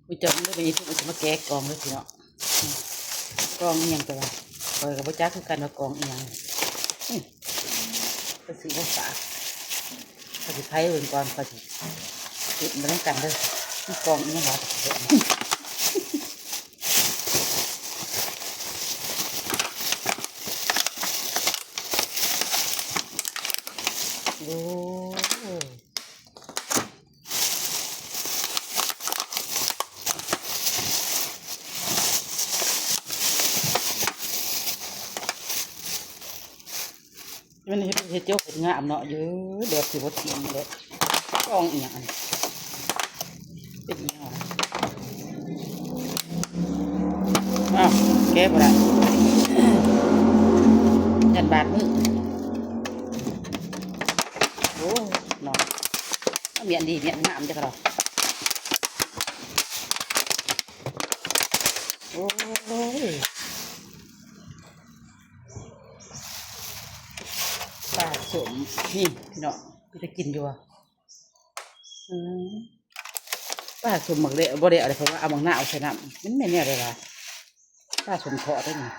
ມື້ເຊົ້ານີ້ເດີ ແມ່ນອີ່ທຸກຊິມາແກະກ່ອງເດີພີ່ນ້ອງ. ກ່ອງອີ່ຫຍັງແຕ່ວ່າ ຂ້ອຍກໍບໍ່ຈັກຄືກັນວ່າກ່ອງອີ່ຫຍັງ. ນີ້ ເພິ່ນຊື້ມາຝາກ ຂ້ອຍຊິໄຂເບິ່ງກ່ອນ ຂ້ອຍຊິເຮັດມານຳກັນເດີ. ມັນກ່ອງອີ່ຫຍັງວະ? ໂອ້ ມັນເຮັດ ເຮັດຈົກເຮັດງາມເນາະ. ເອີ ແບບຊິບໍ່ຖິ້ມເດ້. ກ່ອງອີ່ຫຍັງອັນນີ້? ເປັນອີ່ຫຍັງວະ? ອ້າວ ແກະບໍ່ໄດ້ ຢ້ານບາດມື. ໂອ້ ເນາະ ເອົາມ້ຽນດີມ້ຽນງາມຈັກດອກ. ໂອ້ຍ ປາສົ້ມ ນີ້ພີ່ນ້ອງ ເປັນຕາກິນຢູ່ບໍ່? ອືມ ປາສົ້ມໝາກແດງ ບໍ່ໄດ້ເອົາເດ້ ເພາະວ່າເອົາໝາກນາວໃສ່ນຳ. ມັນແມ່ນແນວໃດວະ? ປາສົ້ມເທາະເດ້ນີ້.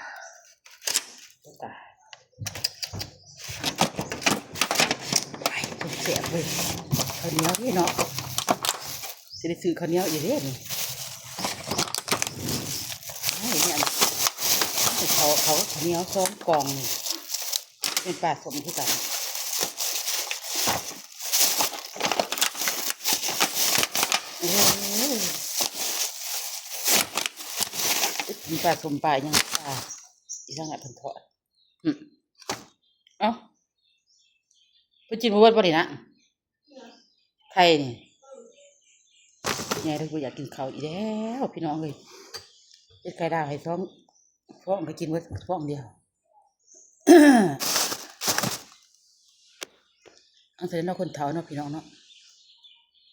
ຕາຍ ໂອ້ຍ ແຊບເວີຍ. ເຂົ້າໜຽວເດ້ເນາະ ຊິໄດ້ຊື້ເຂົ້າໜຽວອີກເດ້ນີ້. ໂອ້ຍ ແມ່ນ ເຂົ້າ ເຂົ້າ ເຂົ້າໜຽວສອງກ່ອງນີ້ ແມ່ນປາສົ້ມຄືກັນ. ໂອ້ຍ ກິນປາສົ້ມ ປາຫຍັງ ປາອີຫຍັງ ເພິ່ນເທາະ. ອືມ ເອົ້າ ເພິ່ນກິນບໍ່ເບິດບໍ່ນີ້ນະ? ໄຂ່ນີ້ ຍາຍເລີຍບໍ່ຢາກກິນເຂົ້າອີກແລ້ວ ພີ່ນ້ອງເອີຍ. ເຮັດໄຂ່ດາວໃຫ້ສອງຟອງ ກໍກິນເບິດຟອງດຽວ. ອັນຊັ້ນເນາະ ຄົນເຖົ້າເນາະ ພີ່ນ້ອງເນາະ.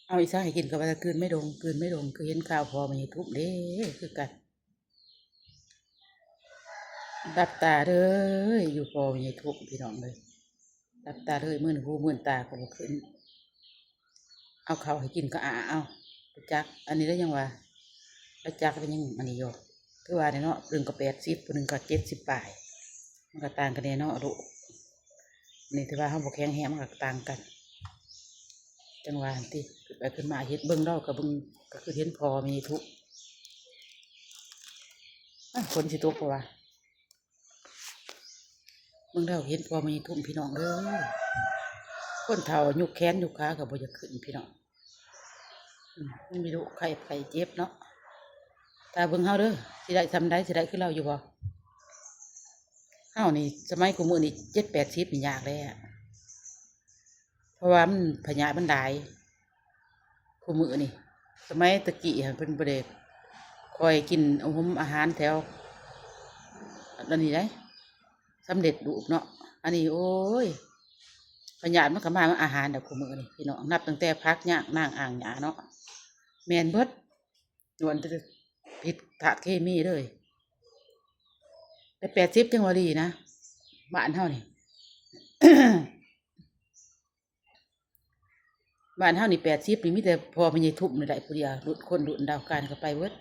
ເອົາອີ່ຫຍັງໃຫ້ກິນກໍວ່າ ກືນໄມ້ດົງ ກືນໄມ້ດົງ ຄືເຫັນຂ່າວພໍ່ແມ່ໃຫຍ່ທຸບເດ້ ຄືກັນ. ຫຼັບຕາເດີ ຢູ່ພໍ່ແມ່ໃຫຍ່ທຸບ ພີ່ນ້ອງເອີຍ. ຫຼັບຕາເລີຍ ມື່ນຫູມື່ນຕາກໍບໍ່ຂຶ້ນ. ເອົາເຂົ້າໃຫ້ກິນກໍອາເອົາ ບໍ່ຈັກ. ອັນນີ້ລະຍັງວ່າ ລະຈັກລະຍັງອັນນີ້ຢູ່. ຄືວ່າແຫຼະເນາະ ຜູ້ໜຶ່ງກໍແປດສິບ ຜູ້ໜຶ່ງກໍເຈັດສິບປາຍ ມັນກໍຕ່າງກັນແດ່ເນາະລູກ. ນີ້ຖືວ່າເຮົາບໍ່ແຂງແຮງ ມັນກໍຕ່າງກັນ. ຈັ່ງວ່າຫັ້ນຕິ ຂຶ້ນໄປຂຶ້ນມາເຮັດເບິ່ງ ລາວກໍເບິ່ງ ກໍຄືເຫັນພໍ່ແມ່ໃຫຍ່ທຸບ. ອ້າ ຝົນຊິຕົກບໍ່ວະ? ເບິ່ງແລ້ວເຫັນພໍ່ແມ່ໃຫຍ່ທຸບ ພີ່ນ້ອງເອີຍ. ຄົນເຖົ້າຍົກແຂນຍົກຂາກໍບໍ່ຢາກຂຶ້ນ ພີ່ນ້ອງ. ອືມ ມັນມີໂລກໄຂ້ ໄຂ້ເຈັບເນາະ. ຖ້າເບິ່ງເຮົາເດີ ຊິໄດ້ສ່ຳໃດ ຊິໄດ້ຄືລາວຢູ່ບໍ່? ເຮົານີ້ສະໄໝຄູ່ມື້ນີ້ ເຈັດແປດສິບນີ້ຍາກແລ້ວ ເພາະວ່າມັນ ພະຍາດມັນຫຼາຍ. ຄູ່ມື້ນີ້ ສະໄໝແຕ່ກີ້ຫັ້ນເພິ່ນບໍ່ໄດ້ຄ່ອຍກິນອາຫົມອາຫານແຖວອັນນີ້ໃດ໋ ສຳເລັດຮູບເນາະ. ອັນນີ້ ໂອ້ຍ ພະຍາດມັນກໍມາອາຫານດອກ ຄູ່ມື້ນີ້ ພີ່ນ້ອງ. ນັບຕັ້ງແຕ່ຜັກຫຍ້າງ ນາງອ່າງຫຍ້າເນາະ ແມ່ນເບິດ ລ້ວນແຕ່ພິດທາດເຄມີເລີຍ. ແຕ່ແປດສິບຈັ່ງວ່າດີນະ ບ້ານເຮົານີ້. ບ້ານເຮົານີ້ແປດສິບນີ້ ມີແຕ່ພໍ່ແມ່ໃຫຍ່ທຸບນີ້ໄດ້ຜູ້ດຽວ ລຸ້ນຄົນລຸ້ນດາວການກໍໄປເບິດ.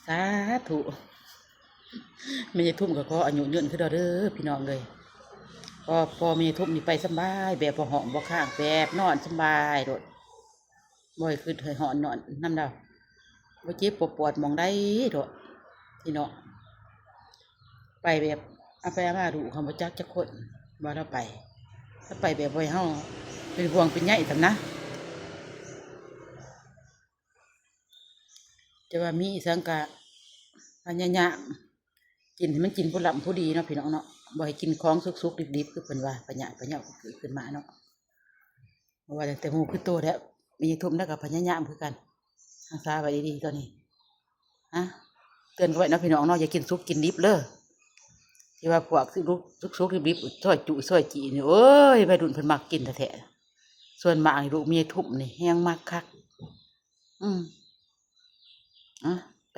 ສາທຸ ແມ່ໃຫຍ່ທຸບກໍຂໍອາຍຸຍືນຄືດອກເດີ ພີ່ນ້ອງເອີຍ. ພໍ່ ພໍ່ແມ່ໃຫຍ່ທຸບນີ້ໄປສຳບາຍ ແບບບໍ່ຮ້ອງບໍ່ຄ້າງ ແບບນອນສຳບາຍໂລດ ບໍ່ໃຫ້ຄຶດໃຫ້ຮ້ອນນອນນຳລາວ ບໍ່ເຈັບບໍ່ປວດໝ່ອງໃດດອກ ພີ່ນ້ອງ. ໄປແບບເອົາໄປເອົາມາ ລູກເຮົາບໍ່ຈັກຈັກຄົນວ່າລາວໄປ ລາວໄປແບບບໍ່ໃຫ້ເຮົາເປັນຫ່ວງເປັນໃຍສ່ຳນະ. ແຕ່ວ່າມີອີ່ຫຍັງກະພະຍາຍາມກິນໃຫ້ມັນກິນພໍລ່ຳພໍດີເນາະ ພີ່ນ້ອງເນາະ ບໍ່ໃຫ້ກິນຂອງສຸກໆດິບໆ ຄືເພິ່ນວ່າ ພະຍາດພະເຍົາກໍເກີດຂຶ້ນມາເນາະ. ບໍ່ວ່າແຕ່ໝູ່ຄືໂຕແຫຼະ ແມ່ໃຫຍ່ທຸບນະກໍພະຍາຍາມຄືກັນ ຮັກສາໄວ້ດີໆ ຕອນນີ້ ຮະ ເຕືອນກັນໄວ້ເນາະ ພີ່ນ້ອງເນາະ ຢ່າກິນສຸກກິນດິບເດີ. ທີ່ວ່າພວກສຸກໆດິບໆ ຊອຍຈຸຊອຍຈີ່ນີ້ ໂອ້ຍ ໄວລຸ້ນເພິ່ນມັກກິນແທ້ໆ. ສ່ວນມາກນີ້ລູກແມ່ໃຫຍ່ທຸບນີ້ແຮງມັກຄັກ. ອືມ ອະ